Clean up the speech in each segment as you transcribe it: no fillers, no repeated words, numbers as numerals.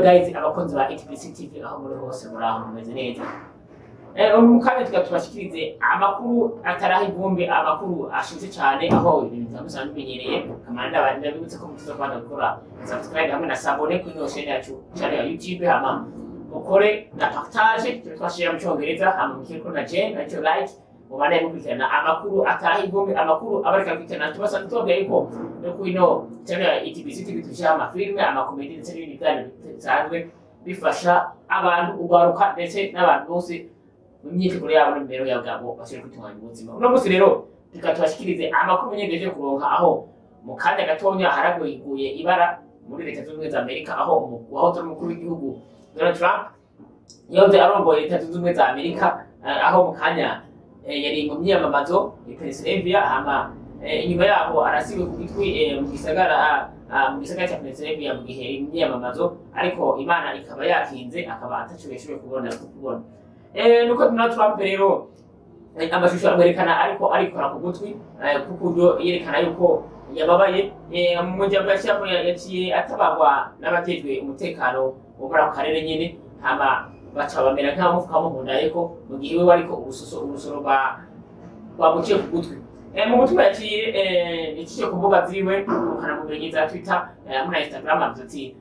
Guys, abakunzi ba HBC TV aho muri hose, muri aho mumeze neza. Mu kanya tuba tubashikirize amakuru ataraho ivumbi, amakuru ashushe cyane, aho ibintu bitandukanye bimenyereye. Kamanda, ndabibutse ko mutuza kwanda gukora subscribe hamwe na s'abonner kuri ino chaîne yacu, channel ya YouTube, hama mukore na partage, turi twashira mu Cyongereza, hama mukireko na j'aime, nacyo like, mubane mukurikirana amakuru ataraho ivumbi, amakuru abareka gukurikirana. Tubasanzwe tubabwira yuko no kuri ino channel ya ETBC TV dushyiraho amafilme, amakomedi ndetse n'ibindi biganiro bisanzwe bifasha abantu, ugwaruka ndetse n'abantu bose mu myiteguro yabo n'imibereho yabo bashobora kwitunganya ubuzima. Uno munsi rero reka tubashikirize amakuru nyegeje kuronka, aho mu kanya gatonya haraguye ibara muri Leta Zunze Ubumwe za Amerika, aho uwahoze ari umukuru w'igihugu Donald Trump, yahoze arongoye Leta Zunze Ubumwe za Amerika, aho mu kanya yari mu myiyamamazo i Pennsylvania, hama inyuma yaho arasiwe ku gitwi mu gisagara cya Pennsylvania mu gihe imyiyamamazo, ariko Imana ikaba yakinze, akaba ataco yashoboye kubona. Nuko Donald Trump rero, amashusho amwerekana ariko arikora ku gutwi, kuko yerekana yuko yababaye. Mu jambo yaciyemo, yaciye atabagwa n'abajejwe umutekano wo muri ako karere nyene, hama baca bamera nk'abamufuka bamuhundayeko mu gihe we ariko urusoro rwamuciye ku gutwi. Mu butumwa yaciye yaciye ku mbuga ziwe ngurukanabumenyi za Twitter hamwe na Instagram, avuze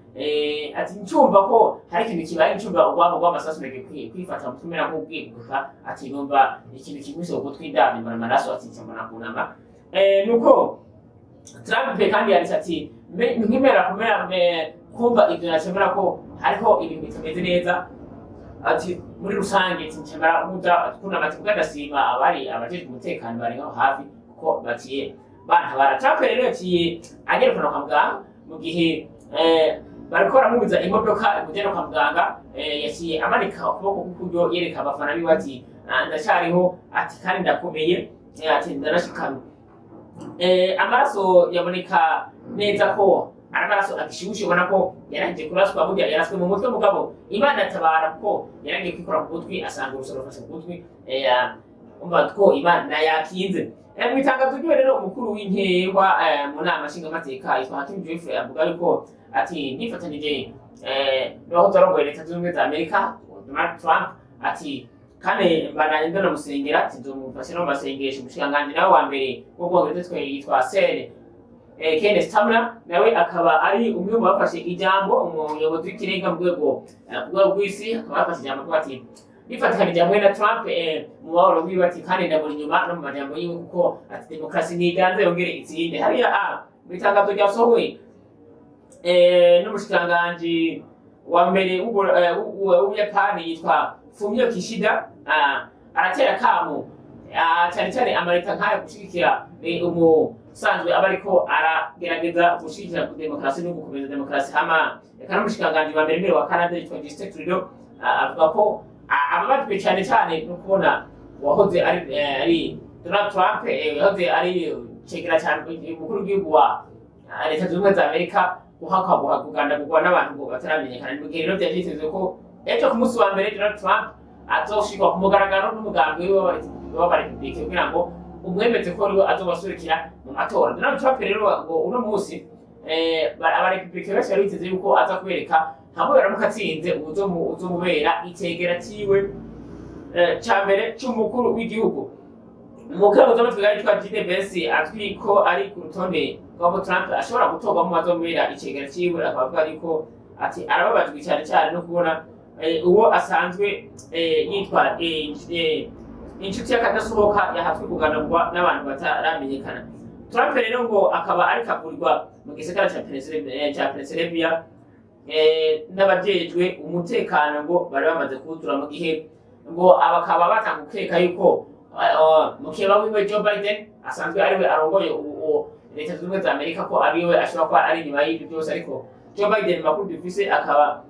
ati "Ncumva ko hari ikintu kibaye, ncumva urwamo rw'amasasu, nagiye kwifata mu mutwe mera nk'ugiye guhuka." Ati "Numva ikintu kinkubise ku gutwi, ndavye mbona amaraso." Ati "Nca mbona kunama." Nuko Trump kandi yanditse ati "Nkimera kumera kumva ivyo, nacemera ko hariho ibintu bitameze neza." Ati "Muri rusange," ati "ncemera nkuja kunama." Ati "Kuko ndashima abari abajejwe umutekano bari ngaho hafi kuko baciye bantabara." Trump rero yaciye agerekana kwa muganga mu gihe bariko baramubuza imodoka imujyana kwa muganga. Yaciye amanika ukuboko kw'ikuryo, yereka abafana biwe ati "Ah, ndacyariho," ati "kandi ndakomeye," ati "ndanashikamye." Amaraso yaboneka neza ko ari amaraso agishushe, ubona ko yarangije kuraswa. Burya yaraswe mu mutwe, mugabo Imana atabara kuko yaragiye kwikora ku gutwi, asanga urusoro rufashe ku gutwi. Umva ko Imana yakinze. Mu itangazo ryiwe rero, umukuru w'inkehwa mu nama nshingamateka yitwa Hakim Jeffrey avuga yuko ati "Nifatanije n'uwahoze arongoye Leta Zunze Ubumwe za Amerika Donald Trump," ati "kandi mbandanye ndanamusengera," ati "nzomufashe no mu masengesho." Umushikiranganji nawe wa mbere w'Ubwongereza twe yitwa Sir Keir Starmer, nawe akaba ari umwe mu bafashe ijambo, umuyobozi w'ikirenga ku rwego rw'isi, akaba yafashe ijambo avuga ati "Bifatikanije hamwe na Trump mu mahoro wiwe," ati "kandi ndamuri inyuma no mu majambo yiwe," kuko ati "demokarasi ntiganze yongere itsinde hariya." Mu itangazo ryasohowe n'umushikiranganji wa mbere w'Ubuyapani yitwa Fumio Kishida, aratera kamo cyane cyane amaleta nk'aya gushigikira umusanzwe aba ariko aragerageza gushigikira demokarasi no gukomeza demokarasi. Hama reka n'umushikiranganji wa mbere wa Canada yitwa Justin Trudeau avuga ko ababajwe cyane cyane no kubona uwahoze ari Donald Trump, yahoze ari cegera cyane umukuru w'igihugu wa Leta Zunze Ubumwe za Amerika, guhakwa kugandagurwa n'abantu ngo bataramenyekana. Ni mu gihe rero byari byitezwe ko ejo ku munsi wa mbere Donald Trump azoshirwa ku mugaragaro n'umugambi wiwe w'abarepublike kugira ngo umwemeze ko ariwe azobasurikira mu matora. Donald Trump rero ngo uno munsi abarepublike benshi bari biteze yuko aza kubereka hamwe baramuka atsinze uzomubera icegera ciwe ca mbere c'umukuru w'igihugu. Umukenguzamatwi yitwa JD Vance, azwi ko ari ku rutonde rw'abo Trump ashobora gutorwamo azomubera icegera ciwe, akaba avuga yuko ati arababajwe cyane cyane no kubona uwo asanzwe yitwa inshuti y'akadasohoka yahatswe kuganagwa n'abantu bataramenyekana. Trump rero ngo akaba ariko avurirwa mu gisagara ca Pennsylvania n'abajejwe umutekano ngo bari bamaze kuwutura, mu gihe ngo abakaba batanga gukeka yuko mukeba wiwe Joe Biden, asanzwe ariwe arongoye ubu Leta Zunze Ubumwe za Amerika, ko ariwe ashobora kuba ari inyuma y'ibyo byose. Ariko Joe Biden, makuru dufise, akaba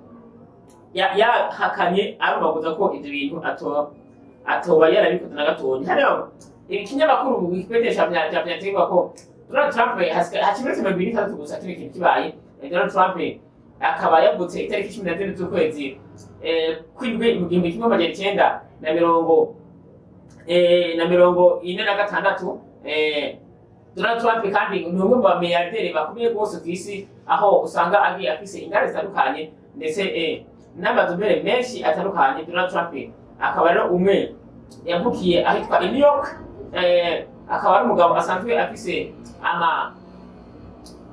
yahakanye arubaguza ko ivyo bintu atoba yarabikoze na gatonya. Hariho ikinyamakuru Wikipedia vyategwa ko Donald Trump haca iminsi 26 gusa kino kintu kibaye. Donald Trump akaba yavutse itariki 14 z'ukwezi kw'indwi mu gihumbi kimwe amajana icenda na 46. Donald Trump kandi ni umwe mu bamiliyarderi bakomeye rwose ku isi, aho usanga agiye afise inganda zitandukanye. Ndetse n'amazu mbere menshi atandukanye. Donald Trump akaba rero umwe yavukiye ahitwa i New York, akaba ari umugabo asanzwe afise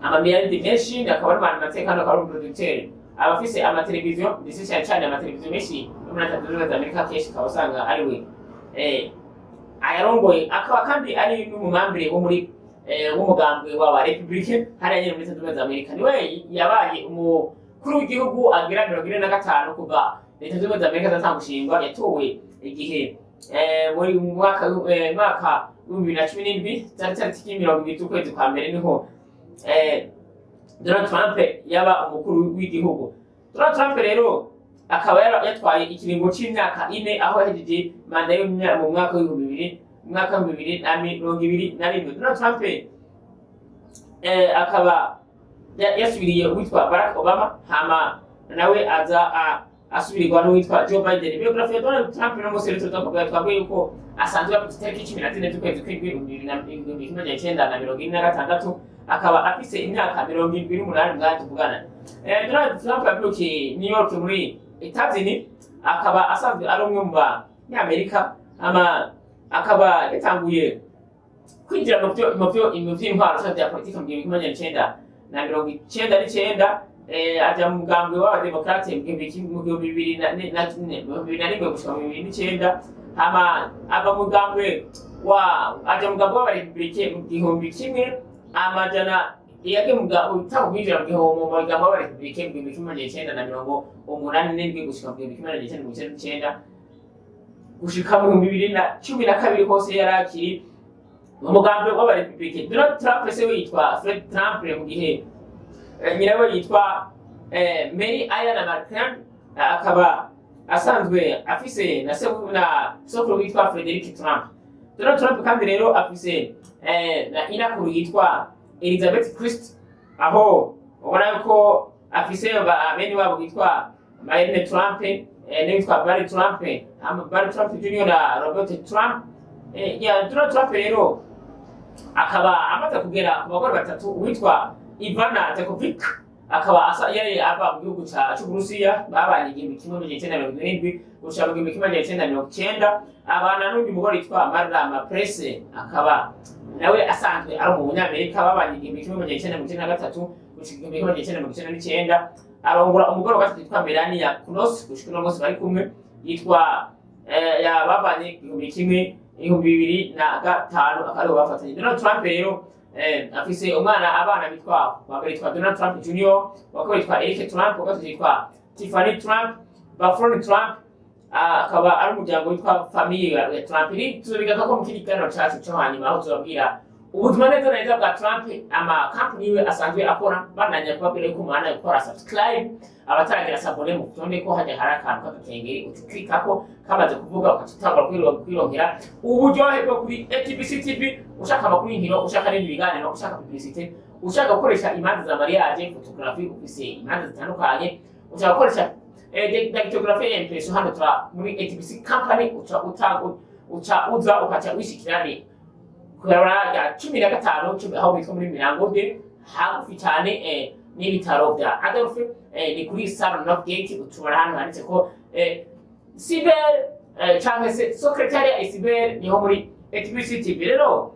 amamiliyaridi menshi, akaba ari umuntu amateka, akaba ari umuproducteur, aba afise amateleviziyo, ndetse cyane cyane amateleviziyo menshi yo muri Leta Zunze Ubumwe za Amerika, kenshi ukaba usanga ari we ayarongoye. Akaba kandi ari n'umumambire wo muri w'umugambwe w'aba Républicain hariya nyene muri Leta Zunze Ubumwe za Amerika. Niwe yabaye umukuru w'igihugu agira 45 kuva Leta Zunze Ubumwe za Amerika zatanga gushingwa. Yatowe igihe muri mu mwaka wa 2017, zari tariki 20 z'ukwezi kwa mbere, niho Donald Trump yaba umukuru w'igihugu. Donald Trump rero akaba yatwaye ikiringo c'imyaka 4, aho yahejeje manda mu mwaka w'ibihumbi bibiri, mu mwaka wa 2021. Donald Trump akaba yasubiriye uwitwa Barack Obama, hama nawe aza asubirirwa n'uwitwa Joe Biden. Biographie ya Donald Trump no munsi rero tuzakuvuga, twavuye yuko asanzwe yavutse itariki 14 z'ukwezi kw'indwi ibihumbi bibiri na 1946, akaba afise imyaka 78 mwanya tuvugana. Donald Trump yavukiye New York muri Etats-Unis, akaba asanzwe ari umwe mu banyamerika, ama akaba yatanguye kwinjira mu vy'intwaro canke vya politiki mu 1999, aja mu mugambwe w'abademokrate mu gihumbi bibiri na 2001 gushika mu 2009, hama ava mu mugambwe wa aja mu mugambwe w'abarepublike mu gihumbi kimwe amajana yagiye mu utanga kwinjira mu mugambwe w'abarepublike mu 1987 gushika mu 1999, gushika mu 2012 hose yari akiri mu mugambwe w'abarepublike. Donald Trump se we yitwa Fred Trump, mu gihe nyirawe yitwa Mary Ayana Martin, akaba asanzwe afise na se na sokuru witwa Frederick Trump. Donald Trump kandi rero afise na inakuru yitwa Elizabeth Christ, aho ubona yuko afise bene wabo bitwa Marlene Trump, n'uwitwa Barry Trump, hama Barry Trump Jr na Robert Trump. Ya Donald Trump rero akaba amaze kugera ku bagore batatu: uwitwa Ivana Djokovic, akaba asa yari ava mu gihugu c'Uburusiya, babanye 1977 gushika mu 1990, abana n'undi mugore yitwa Marla Maples, akaba nawe asanzwe ari umunyamerika, babanye 1993 gushika 1999. Arongora umugore wa gatatu yitwa Melania Knauss, gushika uno munsi bari kumwe, yitwa ya babanye 2005, akaba aribo bafatanye. Donald Trump rero afise umwana, abana bitwa: wa mbere yitwa Donald Trump Jr, wa kabiri yitwa Eric Trump, wa gatatu yitwa Tiffany Trump, Bafron Trump. Akaba ari umuryango witwa famille ya Trump. Iri tuzobigaruka ko mu kindi kiganiro cacu co hanyuma, aho tuzobabwira ubuzima neza na neza bwa Trump, ama company yiwe asanzwe akora. Bandanya kubabwira yuko umuhanda gukora subscribe, abataragira s'abonner mu kutonde ko hajya hari akantu k'agakengeri ucuklikako kamaze kuvuga, ukaca utangura kwironkera uburyohe bwo kuri ATBC TV. Ushaka amakuru y'inkino, ushaka n'ibindi biganiro, ushaka publicité, ushaka gukoresha imanza za mariage, photography, ufise imanza zitandukanye, ushaka gukoresha dactylographie ya impression, hano tura muri ATBC company, uca utanga, uca uza ukaca wishikira ni kw'ibarabara rya 15 aho bitwa muri Mirango, hagufi cyane n'ibitaro bya Adolphe, ni kuri Salon North Gate. Utubona hano handitse ko cyber canke se secretariat ya cyber, niho muri ATBC TV. Rero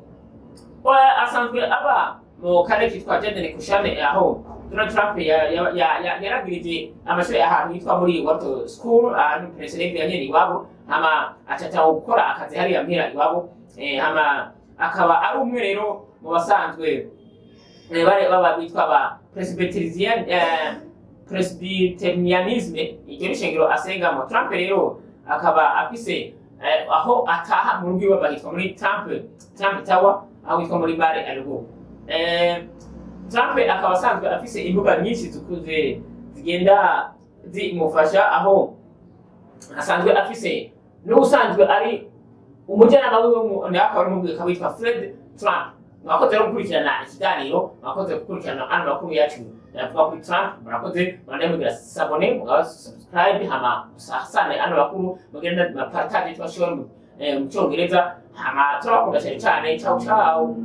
asanzwe aba mu karere kitwa Jaden Kushane, aho Donald Trump yaragirije amashuri ahantu hitwa muri Wharton School, ahantu Pennsylvania nyene iwabo, hama acata gukora akazi hariya muhira iwabo. Hama akaba ari umwe rero mu basanzwe bare baba bitwa ba Presbyterian, Presbyterianisme, iryo ni ishengero asengamo. Trump rero akaba afise aho ataha mu rugo iwe bahitwa muri Trump Tower, aho hitwa muri Mar-a-Lago. Trump akaba asanzwe afise imbuga nyinshi zikuze zigenda zimufasha, aho asanzwe afise n'ubusanzwe ari umujyanama wiwe, nawe akaba ari umubwira witwa Fred Trump. Mwakoze rero gukurikirana ikiganiro, mwakoze gukurikirana ano makuru yacu yavuga kuri Trump. Murakoze, mwandeye mugira s'abonner, mugaba subscribe, hama musasane ano makuru, mugenda mapartage twashora mu Cyongereza. Hama turabakunda cyane cyane. Ciao ciao.